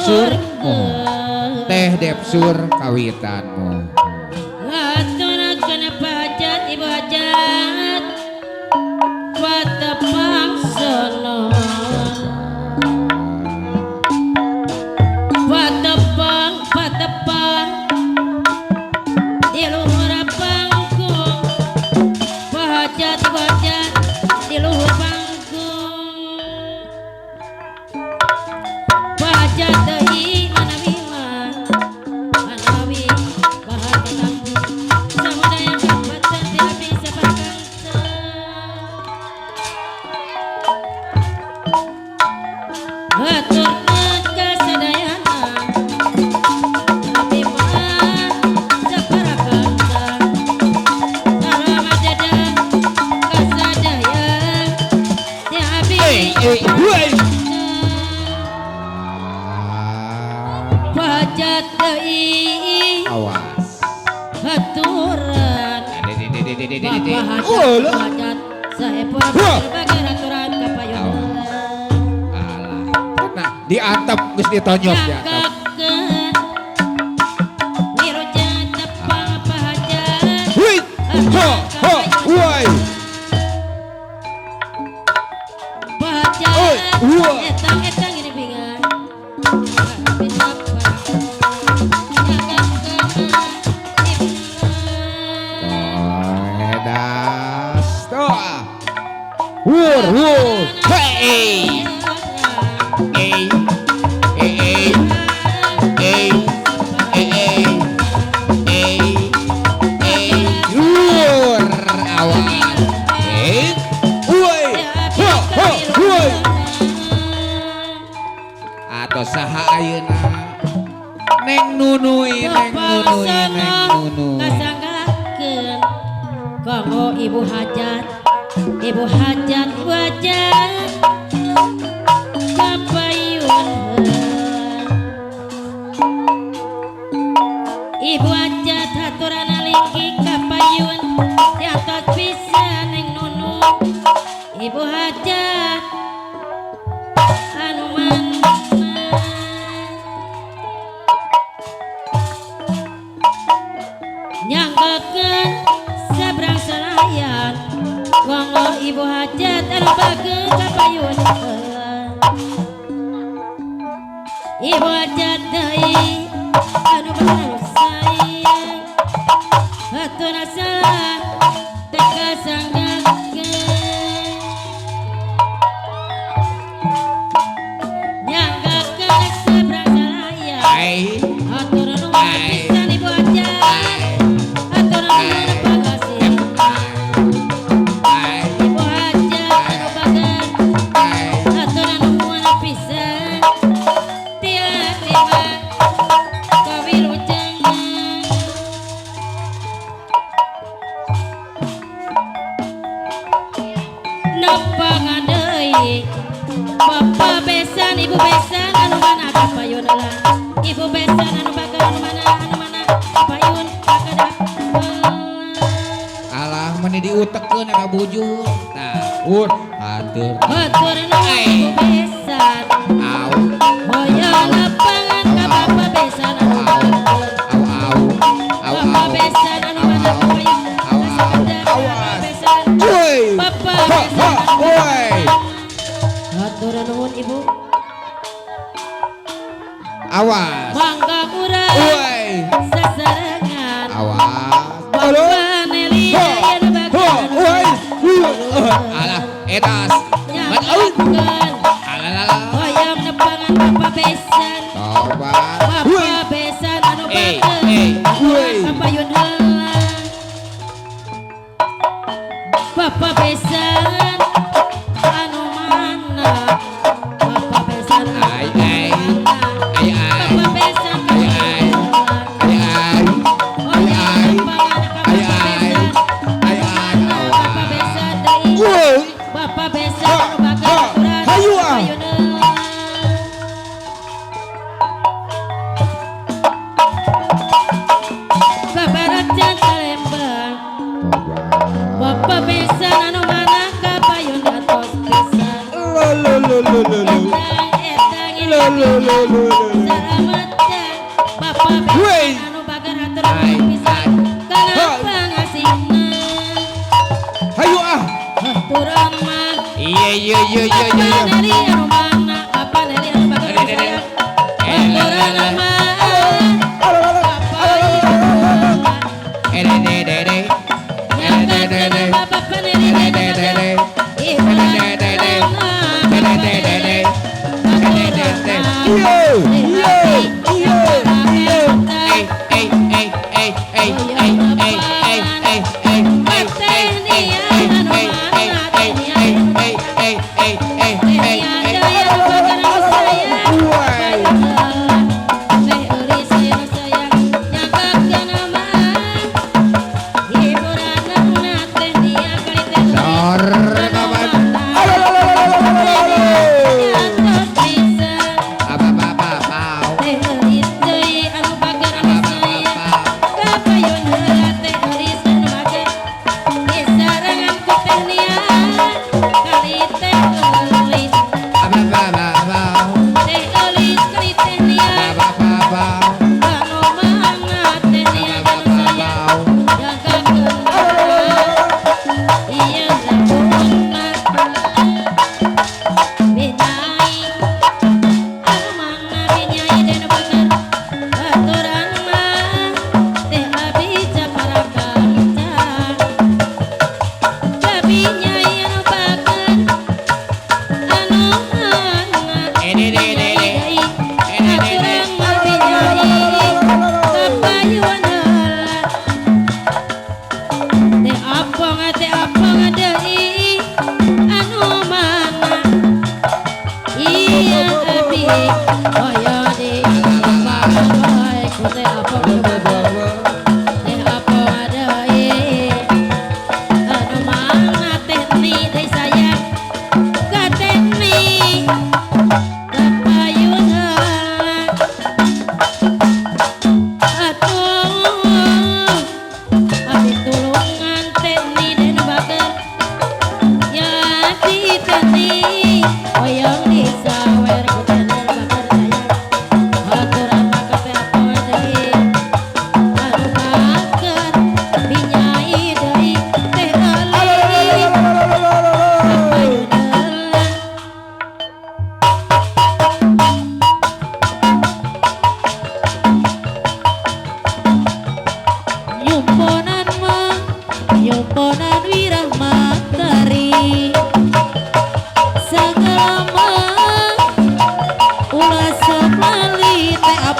Depsur Teh Depsur kawitanmu. Ngaturakeun pajat ibu hajat patepang sono patepang patepang di luhur panggung pajat pajat di luhur panggung pajat deui manawi mah manawi bahar betanggung samudaya kabupaten tidak bisa berkangsa haturkeun kasadayana abdi mah saparakanca salam dada kasadaya ti abdi Hey, pajat deui Awas. haturan Bapak hajat hajat saepur berbagai raturan kapayun Alah. Nah, diatap geus ditonyok diatap. Nyanggakeun wilujeng tepang pahajat Hui, ho, ho, woi. pahajat Oi, wah. Etang etang ini bingan nyanggakeun Edas. Toa. Wur, wur. Hey. Hey. Hey, hey. Hey. Hey, hey. Hey. Hey. Wur, awas. Hey. Woi. Ho, ho, woi. Atau saha ayeuna? Neng Nunui, Neng Nunui, Neng Nunui. Kasanggakeun kanggo ibu hajat ibu hajat ibu hajat kapayun ibu hajat haturana linggih kapayun di atas pisan Neng Nunu ibu hajat anu mana nyanggakeun sabrang selayan kanggo ibu hajat anu bageun kapayun ibu hajat deui anu baru sayang haturna salah teu kasanggakeun nyanggakeun sabrang selayan Ai. hatur nuhun pisan ibu hajat hatur nuhun pangasih Ai. ibu hajat anu bageun Ai. hatur nuhun pisan tiap-tiap kawilujengan nepangan deui Bapak besan ibu besan anu mana kapayun lah ibu besan anu bageun anu mana kapayun kakedap. Alah meni diutekeun eta bujur. Tah, ur hatur. Hatur nuhun ibu besan Au. hoyong nepangan ka bapak besan anu Au. bageun Au au. Au bapak au. besan anu mana kapayun Au au. kasekedap bapak Awas. besan Woi. bapak Ho besan ho. anu Woi. hatur nuhun ibu Awas. mangga urang Woi. sasarengan Awas. Halo. Bapak Nelly Ho. aya Ho. bageun Woi. Alah, edas. Mat au. nyanggakeun Alah alah. hoyong nepangan bapak besan Tobat. Woi. bapak besan anu Eh, bageun eh, woi. kapayun heula bapak besan anu mana bapak besan anu Ai ai. mana Ai ai. bapak besan Ai ai. Ai ai. hoyong nepangan ka Ai bapak ai. besan Ai ai. bapak besan deui Woi. bapak besan Ha, anu bageun ha, aturan hayu ah. kapayun heula. Babarajan Palembang Bapak besan anu mana kapayun atos pisan Lo lo lo lo lo lo. Etang etang Lo lo lo lo lo.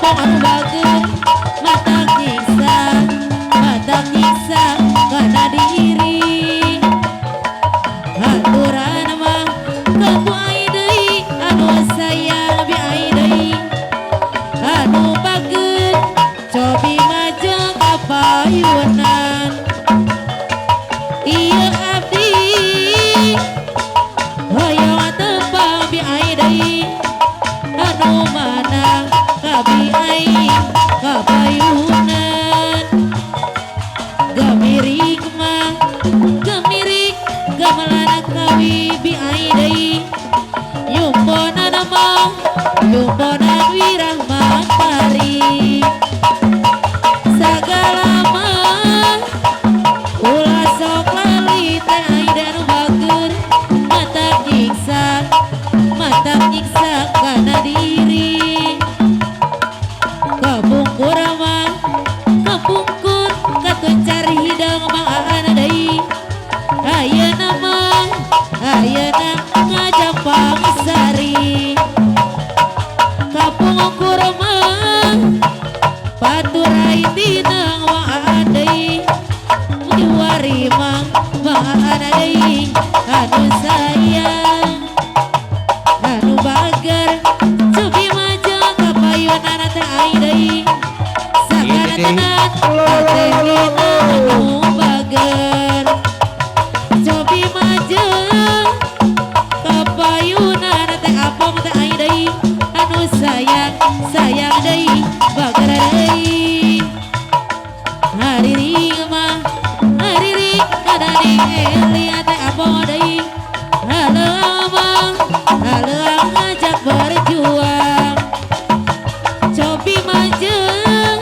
Apong anu bager mata nyiksa kana diri. Aturan mah kamu ai deui anu sayang bi ai deui anu bager cobi majeng kapayunan. Ieu abdi hoyong tepang bi ai deui anu mana kabi ai kapayunan. Gamirik mah gamirik gamelana kawi bi ai deui yumponan mah yumponan wirahman pari. Sagala mah ulah sok lali teh aida nu bager mata nyiksa kana diri. Kapungkur mah kapungkur katuncar hidang mah aana deui ayeuna mah ayeuna ngajampang sari. Kapungkur mah paturai tinang waan deui diwari mah maana deui anu sayang anu bager cobi majeng kapayunana teh ai deui sakana tenan teh anu bager cobi majeng kapayunana teh apong teh ai deui anu sayang sayang deui bager deui. Hariring mah hariring kadaning elia teh apong deui haleuang mah haleuang ngajak berjuang cobi majeng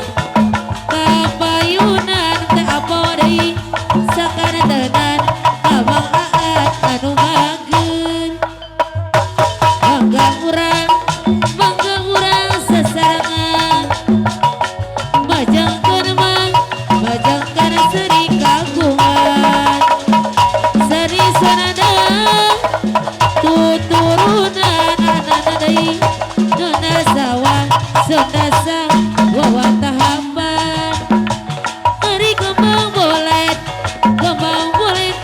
kapayunan teh apong deui sakana tenan abang aat anu bager. Bangga urang sesarangan majengkeun mah majengkeun seni kagungan seni sanada tuturunan anana deui nona sawah sunda sawah tahapan. Ari kembang bolet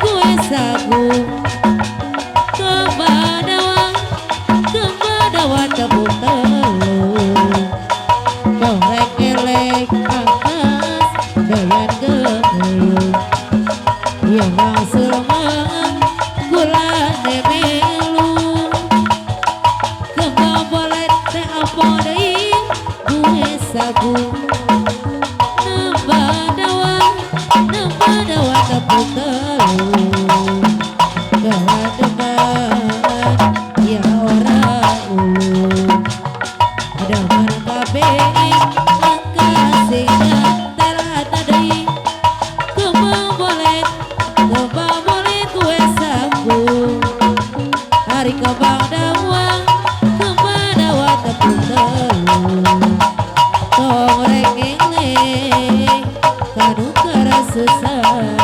kue sagu kembang dawa tepung telur korek elek angkas doyan geuleuh yang surmang gula melu kembang bolet teh apa deui gue sagu nambah dawa tepung telur kehademan ya ora ulu demen kabeh angka sing nyentel deui kembang bolet kue sagu hari kembang dawa tepung telur tong rek elek kanu kara susah.